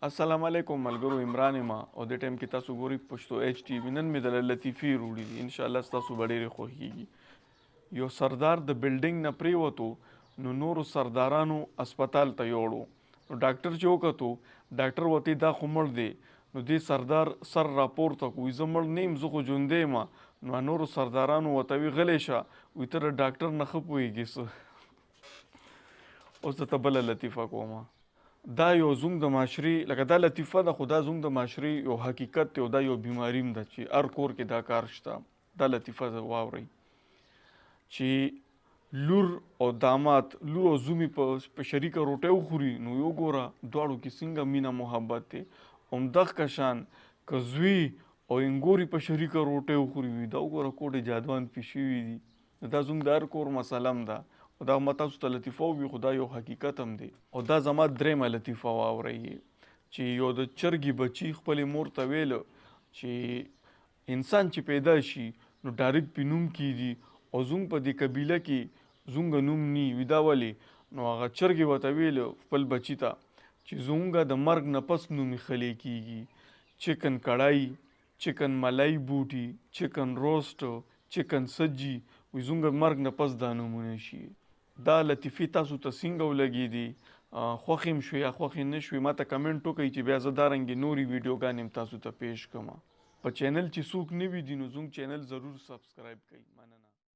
السلام علیکم ملګرو، عمران یم او دې ټایم کې تاسو ګورئ پښتو ایچ ټي وي. نن مې دله لطیفې روړي دي، انشاءالله ستاسو به ډېرې خوښېږي. یو سردار د بلډینګ نه پرېوتو، نو نورو سردارانو هسپتال ته یوړو. نو ډاکټر چې وکتو، ډاکټر ورته دا خو مړ دی. نو دې سردار سر راپورته کړو، وایي زه مړ نه یم، زه خو ژوندی یم. نو نورو سردارانو ورته وایي غلی شه، وایي ته د ډاکټر نه ښه پوهېږې څه. اوس درته بله لطیفه کوم. دا یو زموږ د معاشرې، لکه دا لطیفه ده، خو دا زموږ د معاشرې یو حقیقت دی او دا یو بیماري هم ده چې هر کور کې دا کار شته. دا لطیفه واورئ چې لور او داماد، لور او زوم په شریکه روټۍ وخوري، نو یو ګوره دواړو کې څنګه مینه محبت دی. همدغه شان که زوی او اینګوري په شریکه روټۍ وخوري، وي دا وګوره کوټې جادوان پې شوي دي. دا زموږ د هر کور مسله هم ده. او دا ما تاسو ته لطیفه ووي، خو دا یو حقیقت هم دی. او دا زما درېیمه لطیفه واورئ چې یو د چرګې بچي خپلې مور ته ویل چې انسان چې پیدا شي نو ډایرکټ پې نوم کیږي، او زموږ په دې قبیله کې زموږ نوم نی وي، دا ولې؟ نو هغه چرګې ورته ویل خپل بچي ته چې زموږ د مرګ نه پس نوم ایښلی کیږي، چکن کړای، چکن ملای بوټي، چکن روسټ، چکن سجي، وایي زموږ مرګ نه پس دا نومونه شي. دا لطیفې تاسو ته څنګه ولګېدې؟ خوښې هم شوې یا خوښې نه شوې؟ ما ته کمنټ وکړئ چې بیا زه دا رنګې نورې ویډیوګانې هم تاسو ته پیش کړم. په چینل چې څوک نوي دي نو زموږ چینل ضرور سبسکرایب کړئ. مننه.